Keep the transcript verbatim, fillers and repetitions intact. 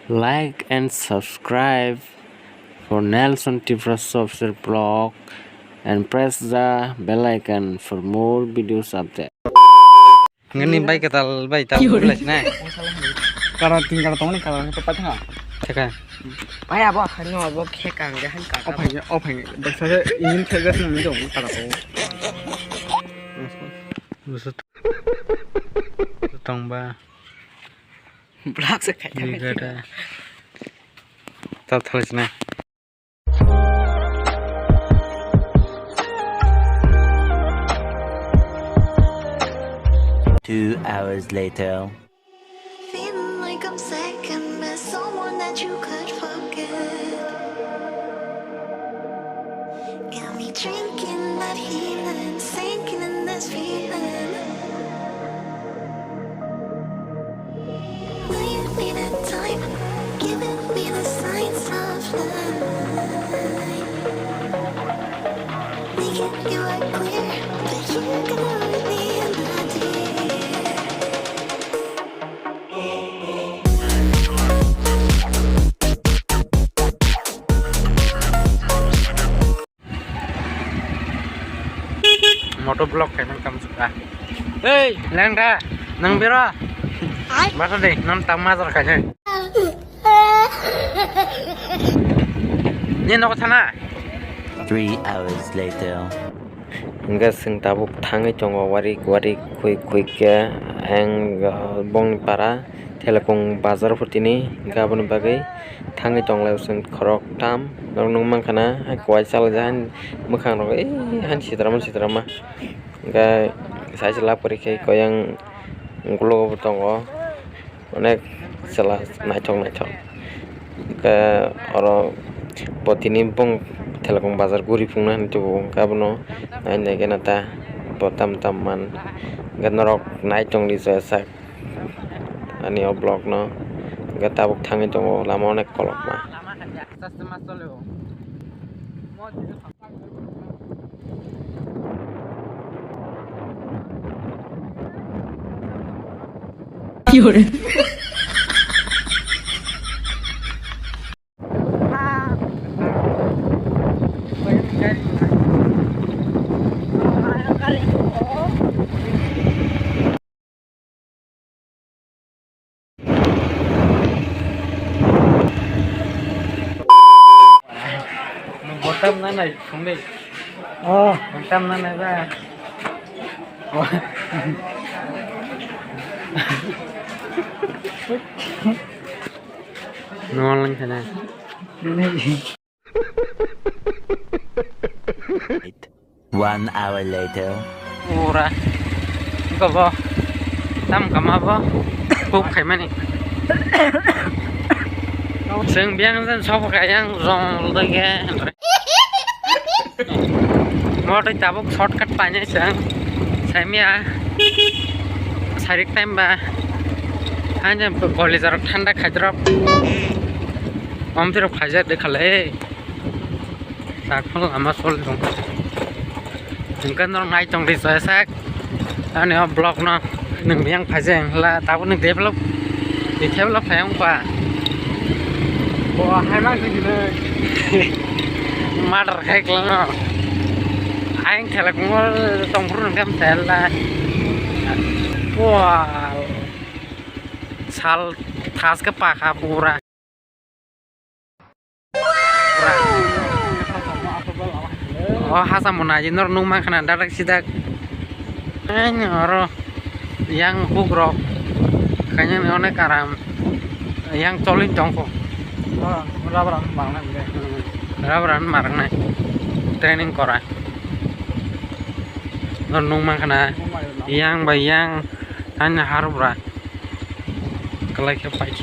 Like and subscribe for Nelson Tiprasa Official Vlog and press the bell icon for more videos update. Ngani bai katal bai tal. Kiyore. Belai sinai. Kara tin kara tongni kara ni papai thanga. Theka. Pai abo khani abo khe kang ge han ka. Ophai ge, ophai ge. Baksa ge ingin khe gas nang jong kara to. Busut. Tongba. Black se khai. Ni gada. Tap thal sinai. Two hours later. Feeling like I'm second best, someone that you could forget. Got me drinking that healing, sinking in this feeling. Leave me the time, giving me the signs of life. Thinking you are clear, but you're gonna leave me in the deep. Moto vlog khaimani kam suka. Hey, lengra, nang bero? Bata de, non tam mazar khaine. Ni nogo thana? Three hours later. Hingke chwng tabuk thangwi tongo, warik warik, khuik khuik khe, ang, ah, bongni para. Thelekong bazar pho tini, hingke aboni bagwi thangwi tonglai chwng khoroktham. Norok nukmankha na, hai kuai chalajak, hai mwkhang rok, ee, hai sitram sitram ma. Hingke saisa lapori khe koyang ukulok bo tongo, onek chwla naithok naithok. Hingke oro bo tini bong Thelekong bazar guri phunuknani tubuo, hingke abono nai nai khe nata bo tam tam man. Hingke norok nai tongdi sak. Ani o vlog no hingke tabuk thangwi tongo, lama onek kolokma. Botam na nai thung dei. Oh. Botam na nai ba. Nong lang sana. One hour later. Ura. Gobo. Tam kama bo. Kuk khaimani. Chwng biyang jan sobo kha yang jong lege. Motwi tabuk shortcut painai chwng. Saimia. Sarik time ba. Hanya goli jorok thanda khaidrop. Omtirok khaijak de khalai. Sakphang lama sol dong. Hingke norok nai tong di soya sak. Ani o vlog no nwng yang phaijeng hla tabuk ni develop, develop phai wngkha. Bo hai ma sing dile. Murder khai klang no. Aing thelek mo tong phuru nwng khe mthai hla. Wah. Sal thas khe pakha pura. O hasa mona je norok nukmankha na dadak sidak. Ani oro yang hukrok kanya onek aram yang cholin tongkho. Rubber an marnai. Rubber an marnai. Training kora. Norok nukmankha na yang bai yang ani harubra. Kalai khe paikha.